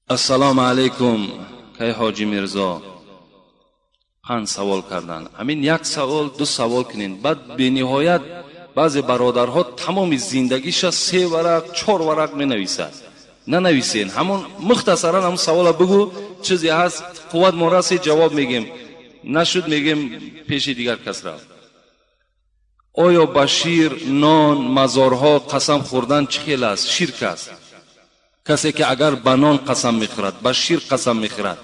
Ассалому алайкум, кай Ҳоҷи Мирзо. Панҷ савол кардан. Ҳамин як савол, ду савол кунин. Баъд бениҳоят баъзе бародарҳо тамоми зиндагиша се варақ, чор варақ менависад. Нанависен. Ҳамон мухтасаран ҳамон савола бигӯ, чизе ҳаст, қувват мо расид, ҷавоб мегем. Нашуд мегем пеши дигар кас рафт. Оё ба шир, нон, мазорҳо қасам хӯрдан чӣ хел аст? Ширк аст. Касе ки агар ба нон қасам мехӯрад, ба шир қасам мехӯрад,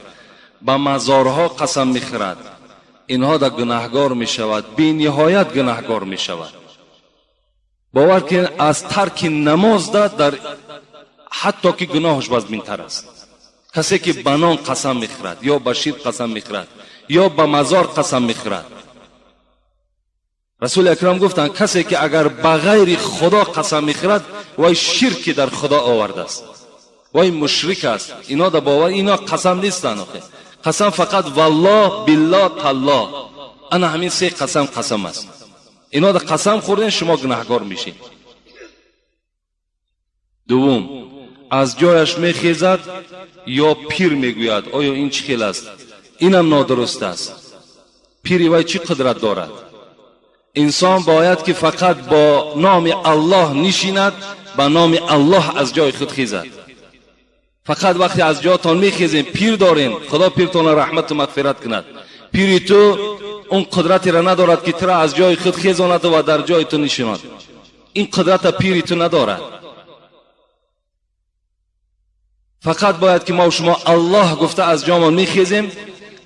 ба мазорҳо қасам мехӯрад, инҳо да гунаҳгор мешавад, бениҳоят гунаҳгор мешавад. Бовар кунед, аз тарки намоз да дар ҳатто ки гуноҳаш вазминтар аст. Касе ки ба нон қасам мехӯрад, ё ба шир қасам мехӯрад, ё ба мазор қасам мехӯрад. Расули Акрам гуфтанд, касе ки агар ба ғайри Худо қасам мехӯрад, вай ширки дар Худо овардааст, вай мушрик аст. Ино да бовар, ино қасам нестанд. Қасам фақат валлоҳ, биллоҳ, таллоҳ. Ана ҳамин се қасам қасам аст. Ино да қасам хӯрден, шумо гунаҳгор мешед. Дуввум, аз ҷояш мехезад ё пир мегӯяд. Оё ин чӣ хел аст? Инам нодуруст аст. Пири вай чӣ қудрат дорад? Инсон бояд ки фақат бо номи Аллоҳ нишинад, ба номи Аллоҳ аз ҷои худ хезад. Фақат вақте аз ҷоятон мехезем, пир дорем, Худо пиртонро раҳмату мағфират кунад. Пири ту он қудратеро надорад ки туро аз ҷои худ хезонад ва дар ҷои ту нишинад. Ин қудрата пири ту надорад. Фақат бояд ки мо шумо Аллоҳ гуфта аз ҷомон мехезем,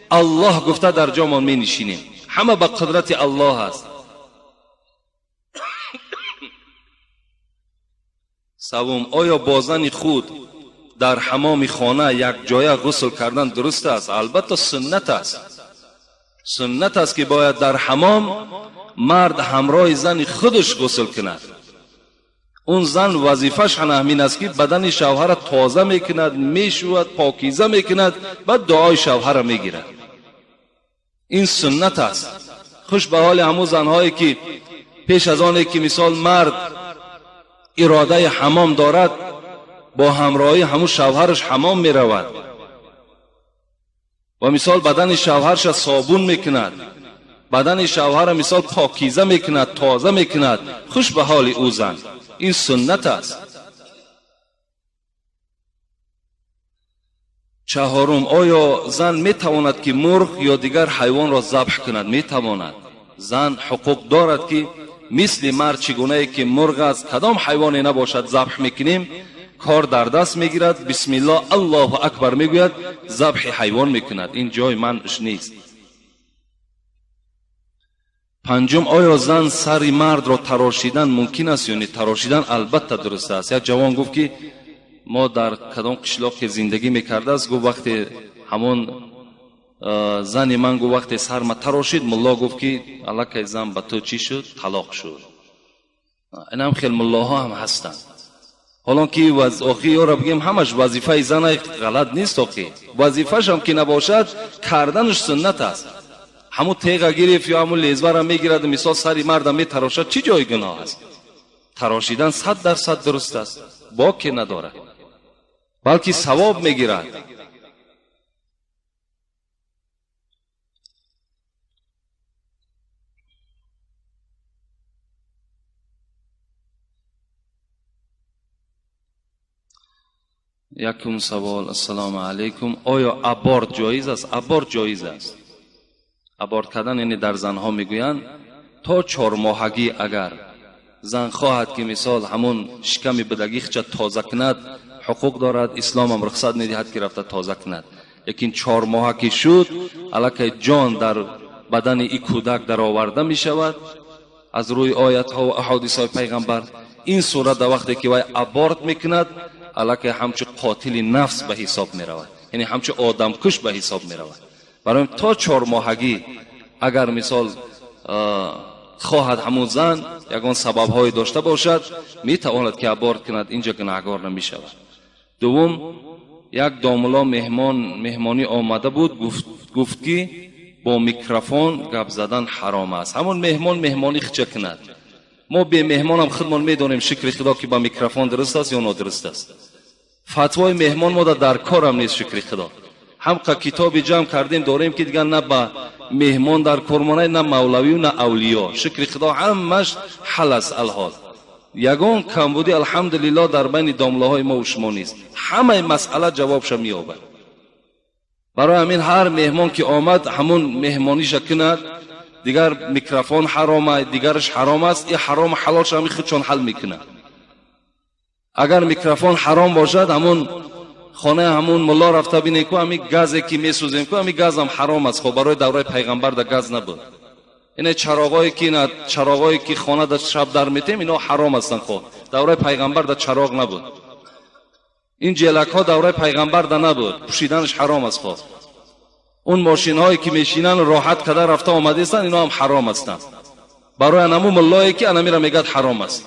Аллоҳ гуфта дар ҷомон менишинем. Ҳама ба қудрати Аллоҳ аст. Севум, оё бо зани худ дар ҳамоми хона якҷоя ғусл кардан дуруст аст? Албатта суннат аст. Суннат аст ки бояд дар ҳамом мард ҳамроҳи зани худаш ғусл кунад. Он зан вазифаш ҳамин аст ки бадани шавҳара тоза мекунад, мешӯяд, покиза мекунад, баъд дуои шавҳара мегирад. Ин суннат аст. Хуш ба ҳоли ҳамун занҳое ки пеш аз оне ки мисол мард иродаи ҳамом дорад, бо ҳамроҳии ҳамун шавҳараш ҳамом меравад ва мисол бадани шавҳарша собун мекунад, бадани шавҳара мисол покиза мекунад, тоза мекунад. Хуш ба ҳоли ӯ зан. Ин суннат аст. Чаҳорум, оё зан метавонад ки мурғ ё дигар ҳайвонро забҳ кунад? Метавонад. Зан ҳуқуқ дорад ки мисли мард чӣ гунае ки мурғ аст, кадом ҳайвоне набошад забҳ мекунем, кор дар даст мегирад, бисмиллоҳ, Аллоҳу акбар мегӯяд, забҳи ҳайвон мекунад. Ин ҷои манъш нест. Панҷум, оё зан сари мардро тарошидан мумкин аст ё не? Тарошидан албатта дуруст аст. Як ҷавон гуфт ки мо дар кадом қишлоқе зиндагӣ мекардааст, гуфт вақте ҳамон зани ман гуфт вақте сарма тарошид, мулло гуфт ки аллакай зан ба ту чӣ шуд? Талоқ шуд. Инам хел муллоҳо ҳам ҳастанд. Ҳолон ки охи ёро бигем, ҳамаш вазифаи зана ғалат нест. Охи вазифашам ки набошад, карданаш суннат аст. Ҳамун теға гирифт ё ҳамун лезвара мегирад, мисол сари марда метарошад, чӣ ҷои гуноҳ аст? Тарошидан 100% дуруст аст, боке надорад, балки савоб мегирад. Якум савол. Ассалому алайкум. Оё аборт ҷоиз аст? Аборт ҷоиз аст. Аборт кардан яъне дар занҳо мегӯянд то чормоҳагӣ агар зан хоҳад ки мисол ҳамун шиками будагихча тоза кунад, ҳуқуқ дорад, исломам рухсат медиҳад ки рафта тоза кунад. Лекин чормоҳа ки шуд, аллакай ҷон дар бадани и кӯдак дароварда мешавад аз рӯи оятҳо ва аҳодисҳои пайғамбар. Ин сурат дар вақте ки вай аборт мекунад, аллакай ҳамчун қотили нафс ба ҳисоб меравад, яъне ҳамчун одамкуш ба ҳисоб меравад. Барои то чормоҳагӣ агар мисол хоҳад ҳамун зан ягон сабабҳое дошта бошад, метавонад ки аборт кунад, инҷа гунаҳгор намешавад. Дуввум, як домулло меҳмонӣ омада буд, гуфт ки бо микрофон гап задан ҳаром аст. Ҳамон меҳмон меҳмонӣ хича кунад. Мо бемеҳмонам худмон медонем, шукри Худо, ки ба микрофон дуруст аст ё нодуруст аст. Фатвои меҳмон мо дар корам нест, шукри Худо. Ҳамқа китоби ҷамъ кардем дорем ки дигар на ба меҳмон дар кор монад, на мавлавию на авлиё. Шукри Худо ҳамаш ҳал аст алҳол. Ягон камбудӣ алҳамдулиллоҳ дар байни домлаҳои мо шумо нест. Ҳамаи масъала ҷавобша меёбад. Барои ҳамин ҳар меҳмон ки омад ҳамун меҳмониша кунад, дигар микрофон ҳаром аст, дигараш ҳаром аст, ин ҳаром ҳалолша ҳамин худшон ҳал мекунад. Агар микрофон ҳаром бошад, ҳамун хонаи ҳамун мулло рафта бинед ку ҳамин газе ки месӯзем ку ҳамин газам ҳаром аст. Хоб барои давраи пайғамбар да газ набуд. Ина чароғое ки ина чароғое ки хона да шаб дар метем, ино ҳаром ҳастанд. Хоб давраи пайғамбар да чароғ набуд. Ин ҷелакҳо давраи пайғамбар да набуд, пӯшиданаш ҳаром аст. Хоб он мошинҳое ки мешинанд роҳат када рафта омадаистанд, ино ҳам ҳаром ҳастанд. Барои анаму муллое ки анамира мегӯяд ҳаром аст,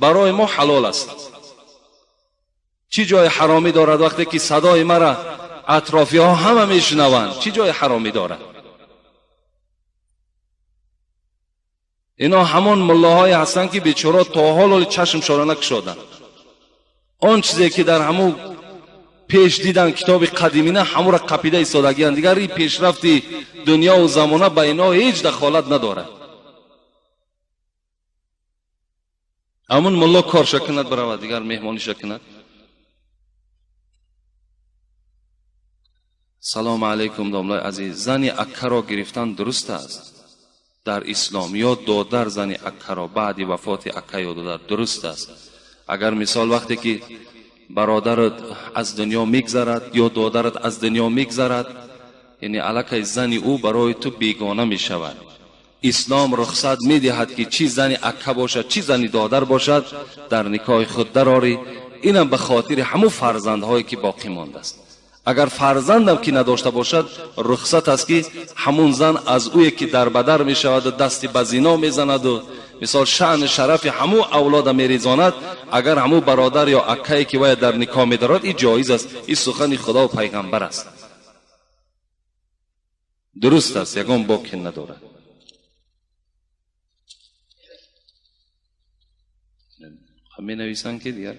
барои мо ҳалол аст. Чӣ ҷои ҳаромӣ дорад вақте ки садои мара атрофиҳо ҳама мешунаванд? Чӣ ҷои ҳаромӣ дорад? Ино ҳамон муллоҳое ҳастанд ки бечора то ҳол чашмшона накушоданд. Он чизе ки дар ҳамун пеш дидан китоби қадимина ҳамура қапида истодагиянд. Дигар ин пешрафти дунёву замона ба ино ҳеҷ дахолат надорад. Ҳамун мулло корша кунад биравад, дигар меҳмониша кунад. Салому алайкум домлаи азиз. Зани аккаро гирифтан дуруст аст дар ислом ё додар зани аккаро баъди вафоти акка ё додар дуруст аст? Агар мисол вақте ки бародарат аз дунё мегзарад ё додарат аз дунё мегзарад, яъне аллакай зани ӯ барои ту бегона мешавад. Ислом рухсат медиҳад ки чӣ зани акка бошад, чӣ зани додар бошад, дар никоҳи худ дарорӣ. Инам ба хотири ҳамун фарзандҳое ки боқӣ мондааст. Агар фарзандам ки надошта бошад, рухсат аст ки ҳамун зан аз ӯе ки дар бадар мешаваду дасти ба зино мезанаду мисол шаъну шарафи ҳамун авлода мерезонад, агар ҳамун бародар ё аккае ки вая дар никоҳ медорад, ин ҷоиз аст. Ин сухани Худову пайғамбар аст. Дуруст аст, ягон боке надорад. Менависанд ки дигар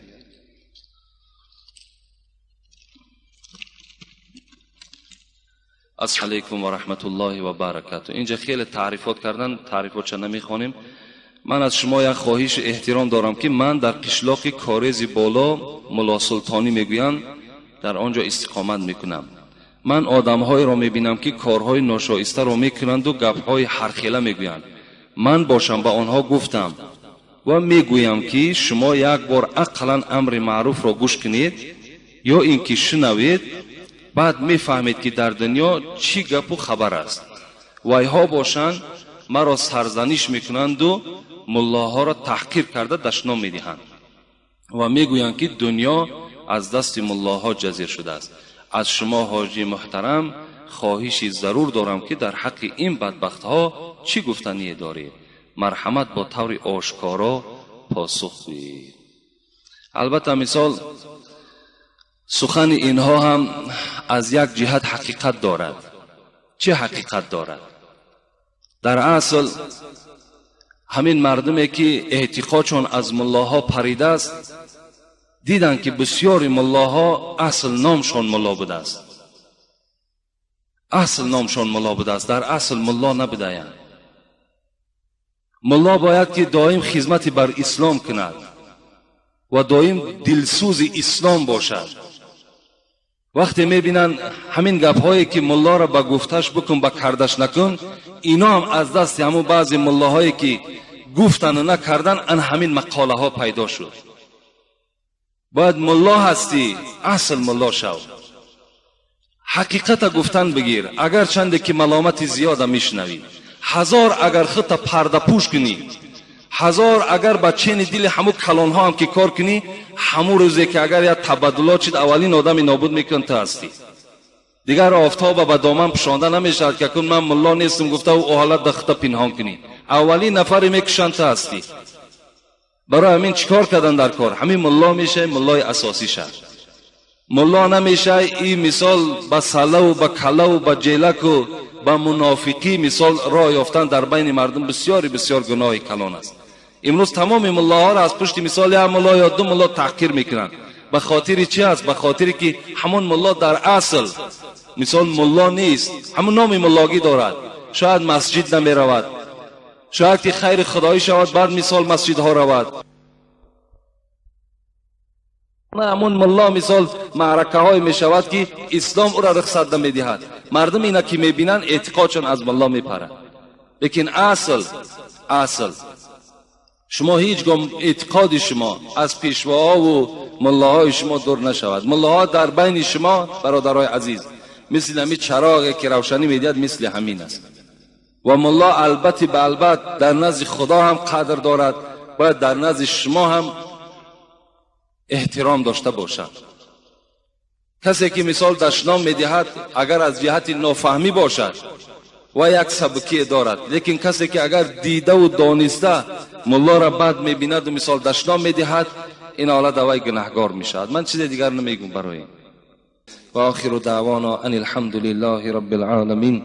Ассалому алайкум ва раҳматуллоҳи ва баракатуҳ. Инҷа хеле таърифот кардан, таърифотша намехонем. Ман аз шумо як хоҳишу эҳтиром дорам ки ман дар қишлоқи Корези боло Муллосултонӣ мегӯянд, дар он ҷо истиқомат мекунам. Ман одамҳоеро мебинам ки корҳои ношоистаро мекунанду гапҳои ҳархела мегӯянд. Ман бошам ба онҳо гуфтам ва мегӯям ки шумо як бор ақаллан амри маъруфро гӯш кунед ё ин ки шунавед, баъд мефаҳмед ки дар дунё чӣ гапу хабар аст. Вайҳо бошанд маро сарзаниш мекунанду муллоҳоро таҳқир карда дашном медиҳанд ва мегӯянд ки дунё аз дасти муллоҳо ҷазир шудааст. Аз шумо ҳоҷи муҳтарам хоҳиши зарур дорам ки дар ҳаққи ин бадбахтҳо чӣ гуфтание доред? Марҳамат бо таври ошкоро посух гӯед. Албатта мисол сухани инҳо ҳам аз як ҷиҳат ҳақиқат дорад. Чӣ ҳақиқат дорад? Дар асл ҳамин мардуме ки эътиқодшон аз муллоҳо паридааст, диданд ки бисёри муллоҳо асл номшон мулло будааст. Асл номшон мулло будааст, дар асл мулло набудаянд. Мулло бояд ки доим хизмати бар ислом кунад ва доим дилсӯзи ислом бошад. Вақте мебинанд ҳамин гапҳое ки муллоро ба гуфташ бикун, ба кардаш накун, ино ҳам аз дасти ҳамун баъзе муллоҳое ки гуфтану накардан, ан ҳамин мақолаҳо пайдо шуд. Бояд мулло ҳастӣ, асл мулло шав, ҳақиқата гуфтан бигир, агарчанде ки маломати зиёда мешунавӣ. Ҳазор агар худта пардапӯш кунӣ, ҳазор агар ба чени дили ҳамун калонҳо ҳам ки кор кунӣ, ҳамун рӯзе ки агар як табаддулот шид, аввалин одами нобуд мекун ту ҳастӣ. Дигар офтоба ба доман пӯшонда намешавад ки акун ман мулло нестам гуфта ӯ ҳолат да худта пинҳон кунӣ. Аввалин нафаре мекушанд ту ҳастӣ. Барои ҳамин чӣ кор кардан дар кор? Ҳамин мулло мешавӣ, муллои асосӣ шав. Мулло намешавӣ, ин мисол ба салаву ба калаву ба ҷелаку ба мунофиқӣ мисол роҳ ёфтан дар байни мардум бисёри бисёр гуноҳи калон аст. Имрӯз тамоми муллоҳоро аз пушти мисол як мулло ё ду мулло таҳқир мекунанд. Ба хотири чӣ аст? Ба хотире ки ҳамон мулло дар асл мисол мулло нест, ҳамон номи муллогӣ дорад, шояд масҷид намеравад, шояд ки хайри худоӣ шавад, баъд мисол масҷидҳо равад. На ҳамон мулло мисол маъракаҳое мешавад, ки ислом ӯро рухсат намедиҳад. Мардум ина ки мебинанд, эътиқодшон аз мулло мепарад. Лекин асл шумо ҳеҷ гоҳ эътиқоди шумо аз пешвоҳову муллоҳои шумо дур нашавад. Муллоҳо дар байни шумо, бародарои азиз, мисли ҳамин чароғе ки равшанӣ медиҳад, мисли ҳамин аст. Ва мулло албатти ба албат дар назди худо ҳам қадр дорад, бояд дар назди шумо ҳам эҳтиром дошта бошад. Касе ки мисол дашном медиҳад, агар аз ҷиҳати нофаҳмӣ бошад ва як сабукие дорад, лекин касе ки агар дидаву дониста муллоро бад мебинаду мисол дашном медиҳад, ин ҳолат аввай гунаҳгор мешавад. Ман чизе дигар намегӯм барои ин. Ва охиру даъвона ан алҳамду лиллаҳи раббил оламин.